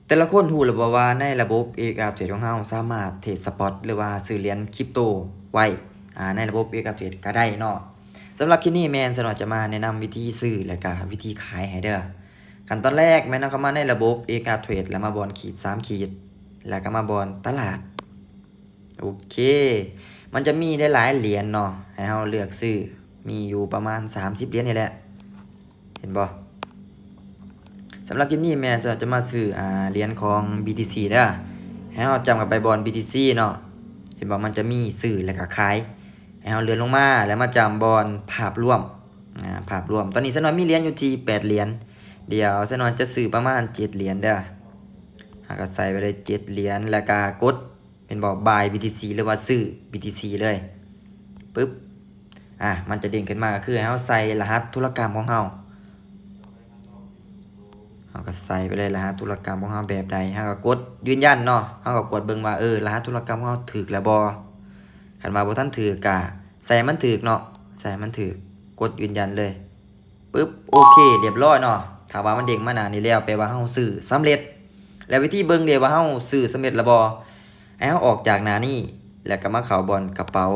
ແຕ່ລະຄົນຮູ້ແລ້ວບໍ່ວ່າໃນລະບົບ ເອກອາເທຣດ ຂອງເຮົາສາມາດເທຣດສະປອດ ຫຼືວ່າຊື້ຫຼຽນຄຣິບໂຕໄວ້ ອາ ໃນລະບົບ ເອກອາເທຣດ ກະໄດ້ເນາະ. ສຳລັບຄລິບນີ້ແມ່ນສະໜອຍຈະມາແນະນຳວິທີຊື້ ແລະກະວິທີຂາຍໃຫ້ເດີ. ຂັ້ນຕອນແລກແມ່ນເຮົາເຂົ້າມາໃນລະບົບ ເອກອາເທຣດ ແລ້ວມາບ່ອນຂີດສາມຂີດ ແລ້ວກະມາບ່ອນຕະຫຼາດ. ໂອເຄ ມັນຈະມີຫຼາຍໆຫຼຽນເນາະ ໃຫ້ເຮົາເລືອກຊື້ ມີຢູ່ປະມານສາມສິບຫຼຽນນີ້ແຫຼະ ເຫັນບໍ່? ສຳລັບຄລິບນີ້ແມ່ນຈະມາຊື້ ອາ ຫຼຽນຂອງ ບີທີຊີ ເດີ. ໃຫ້ເຮົາຈ້ຳເຂົ້າໄປບ່ອນ ບີທີຊີ ເນາະ ເຫັນບໍ່? ມັນຈະມີຊື້ ແລະກະຂາຍ. ໃຫ້ເຮົາເລື່ອນລົງມາ ແລ້ວມາຈ້ຳບ່ອນພາບລວມ ອາ ພາບລວມ. ຕອນນີ້ສະໜອຍມີຫຼຽນຢູ່ທີ່ແປດຫຼຽນ ດຽວສະໜອຍຈະຊື້ປະມານເຈັດຫຼຽນເດີ. ເຮົາກະໃສ່ໄປເລີຍເຈັດຫຼຽນ ແລ້ວກະກົດ ເຫັນບໍ່? ບາຍ ບີທີຊີ ຫຼືວ່າຊື້ ບີທີຊີ ເລີຍ ປຶບ ອາ ມັນຈະເດ້ງຂຶ້ນມາ ກະຄືໃຫ້ເຮົາໃສ່ລະຫັດທຸລະກຳຂອງເຮົາ. ເຮົາກະໃສ່ໄປເລີຍລະຫັດທຸລະກຳຂອງເຮົາແບບໃດ ເຮົາກະກົດຢືນຢັນເນາະ. ເຮົາກະກວດເບິ່ງວ່າ ເອີ ລະຫັດທຸລະກຳຂອງເຮົາຖືກແລ້ວບໍ່? ຄັນວ່າບໍ່ທັນຖືກກະໃສ່ໃຫ້ມັນຖືກເນາະ ໃສ່ໃຫ້ມັນຖືກ ກົດຢືນຢັນເລີຍ. ປຶບ ໂອເຄ ລຽບຮ້ອຍເນາະ. ຖ້າວ່າມັນເດ້ງມາໜ້ານີ້ແລ້ວ ແປວ່າເຮົາຊື້ສຳເລັດ. ແລ້ວວິທີເບິ່ງເດວ່າເຮົາຊື້ສຳເລັດແລ້ວບໍ່? ໃຫ້ເຮົາອອກຈາກໜ້ານີ້ ແລ້ວກະມາເຂົ້າບ່ອນກະເປົາ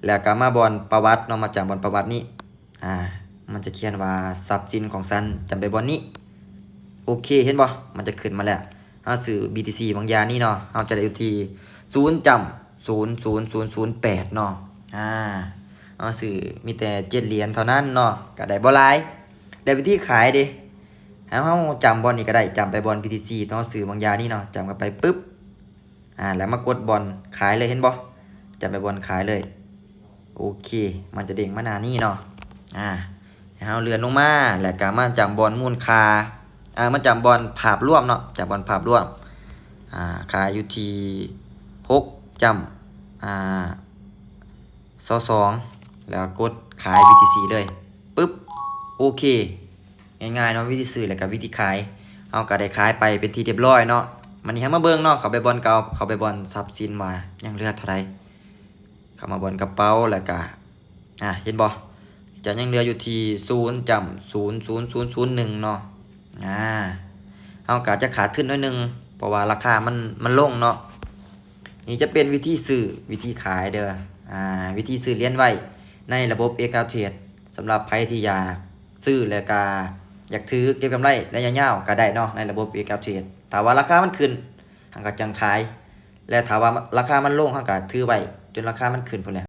ແລ້ວກະມາບ່ອນປະຫວັດເນາະ ມາຈ້ຳບ່ອນປະຫວັດນີ້ ອາ ມັນຈະຂຽນວ່າຊັບສິນຂອງສັນ ຈ້ຳໄປບ່ອນນີ້. ໂອເຄ ເຫັນບໍ່? ມັນຈະຂຶ້ນມາແລ້ວ. ເຮົາຊື້ ບີທີຊີ ບາງຢ່າງນີ້ເນາະ ເຮົາຈະໄດ້ຢູ່ທີ່ສູນຈ້ຳສູນສູນສູນສູນແປດເນາະ. ອາ ເຮົາຊື້ມີແຕ່ເຈັດຫຼຽນເທົ່ານັ້ນເນາະ ກະໄດ້ບໍ່ຫຼາຍ. ແລ້ວວິທີຂາຍເດ? ໃຫ້ເຮົາຈ້ຳບ່ອນນີ້ກະໄດ້ ຈ້ຳໄປບ່ອນ ບີທີຊີ ເຮົາຊື້ບາງຢ່າງນີ້ເນາະ ຈ້ຳເຂົ້າໄປປຶບ ອາ ແລ້ວມາກົດບ່ອນຂາຍເລີຍ ເຫັນບໍ່? ຈ້ຳໄປບ່ອນຂາຍເລີຍ. ໂອເຄ ມັນຈະເດ້ງມາໜ້ານີ້ເນາະ. ອາ ໃຫ້ເຮົາເລື່ອນລົງມາ ແລ້ວກະມາຈ້ຳບ່ອນມູນຄ່າ ອາ ມາຈ້ຳບ່ອນພາບລວມເນາະ ຈ້ຳບ່ອນພາບລວມ. ອາ ຂາຍຢູ່ທີ່ຫົກຈ້ຳ ອາ ຊາວສອງ ແລ້ວກົດຂາຍ ບີທີຊີ ເລີຍ ປຶບ ໂອເຄ. ງ່າຍໆເນາະ ວິທີຊື້ ແລ້ວກະວິທີຂາຍ. ເຮົາກະໄດ້ຂາຍໄປເປັນທີ່ລຽບຮ້ອຍເນາະ. ບາດນີ້ເຮົາມາເບິ່ງເນາະ ເຂົ້າໄປບ່ອນເກົ່າ ເຂົ້າໄປບ່ອນຊັບສິນວ່າຍັງເຫຼືອເທົ່າໃດ. ເຂົ້າມາບ່ອນກະເປົາ ແລ້ວກະ ອາ ເຫັນບໍ່? ຈະຍັງເຫຼືອຢູ່ທີ່ສູນຈ້ຳສູນສູນສູນສູນໜຶ່ງເນາະ. ອາ ເຮົາກະຈະຂາດທຶນໜ້ອຍໜຶ່ງ ເພາະວ່າລາຄາມັນ ມັນລົງເນາະ. ນີ້ຈະເປັນວິທີຊື້ ວິທີຂາຍເດີ. ອາ ວິທີຊື້ຫຼຽນໄວ້ໃນລະບົບ ເອກອາເທຣດ ສຳລັບໃຜທີ່ຢາກຊື້ ແລະກະຢາກຖືເກັບກຳໄລໄລຍະຍາວກະໄດ້ເນາະ ໃນລະບົບ ເອກອາເທຣດ. ຖ້າວ່າລາຄາມັນຂຶ້ນ ເຮົາກະຈັ່ງຂາຍ ແລະຖ້າວ່າລາຄາມັນລົງ ເຮົາກະຖືໄວ້ຈົນລາຄາມັນຂຶ້ນພຸ້ນແຫຼະ.